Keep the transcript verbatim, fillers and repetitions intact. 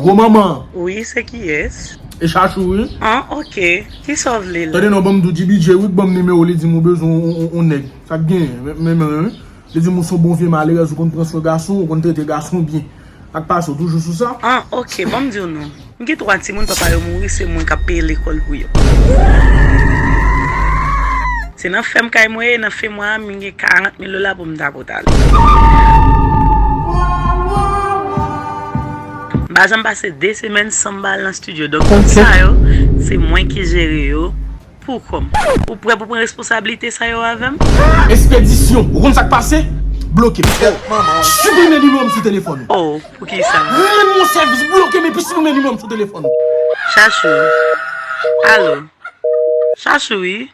Gwo manman. Wi, se kiyès? E Chachou wi. Ah, ok. Kisa w vle la? Tande non, ban m di w, G B J wi k ban m nimewo, li di m ou bezwen yon, yon, yon nèg. Sa k genyen? Men, men, men, li di m ou se yon bon vye malerèz, ou konn pran swen gason, ou konn trete gason byen. Sa k pase, ou toujou sou sa? Ah, ok, ban m di w non. M gen twa timoun, papa yo mouri, se mwen k ap peye lekòl pou yo. Se nan fèm kay mwen ye, nan fèm mwen, m gen karant mil dola pou m ta pote ale. M pa janm pase de semèn san m pa al nan estidyo. Donk, tout sa yo, se mwen ki jere yo pou kò m. Ou prè pou pran responsablite sa yo avè m? Espedisyon, ou konn sa k pase? Bloke m. Siprime nimewo m sou telefòn ou. Oh, pou ki sa? Rann mwen sèvis, bloke m epi siprime nimewo m sou telefòn ou. Chachou. Alo. Chachou, wi.